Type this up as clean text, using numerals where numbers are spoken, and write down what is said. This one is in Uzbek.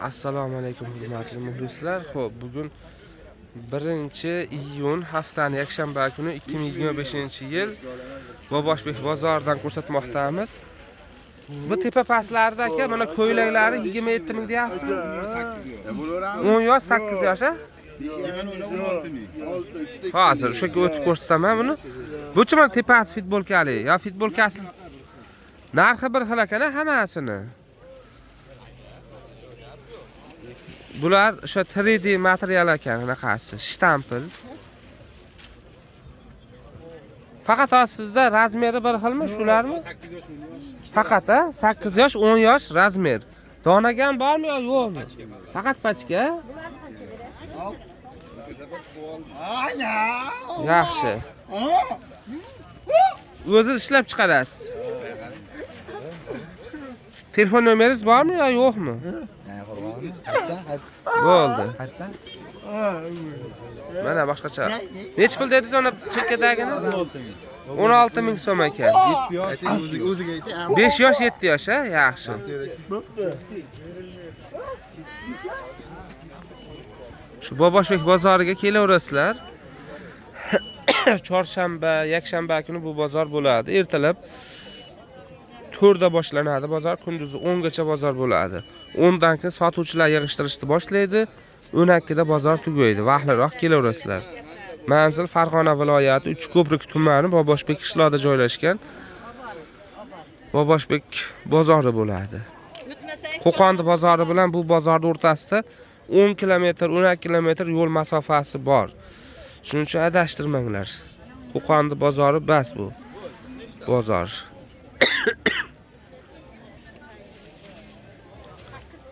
Assalomu alaykum hurmatli muxlislar. Xo'p, bugun 1-iyun haftani yakshanba kuni 2025-yil Boboshbek bozoridan ko'rsatmoqdamiz. Bu tepa pastlarida aka, mana ko'ylaklari 27 ming deyapsizmi? 10 yosh, 8 yosh, a? Hozir o'sha yerga o'tib ko'rsataman buni. Buchi mana tepasi futbolkali, yo futbolkasi narxi bir xil ekan hammasini. Bular o'sha 3D material ekan, anaqasi, shtampil. Faqat hozir sizda razmeri bir xilmi, shularmi? Faqat a 8 yosh, 10 yosh razmer. Donaga ham bormi yo yo'qmi? Faqat pachka. Yaxshi. O'zingiz ishlab chiqarasiz. Telefon nomeringiz bormi yo yo'qmi? Bo'ldi. Mana boshqacha. Necha pul dedingiz ona chekkadagini? 16 ming so'm ekan. 5 yosh, 7 yosh, ha? Yaxshi. Shu Boboshbek bozoriga kelaverasizlar. Chorshanba, yakshanba kuni bu bozor bo'ladi. Ertalab 4da boshlanadi bozor, kunduzi 10 gacha bozor bo'ladi. 10 dan keyin sotuvchilar yig'ishtirishni boshlaydi. 12da bozor tugaydi. Vaqtliroq kelaverasizlar. Manzil Farg'ona viloyati Uchko'prik tumani Boboshbek qishlog'ida joylashgan Boboshbek bozori bo'ladi. Qo'qon bozori bilan bu bozorning o'rtasida 10 kilometr, 12 kilometr yo'l masofasi bor. Shuning uchun adashtirmanglar. Qo'qon bozori bas bu bozor.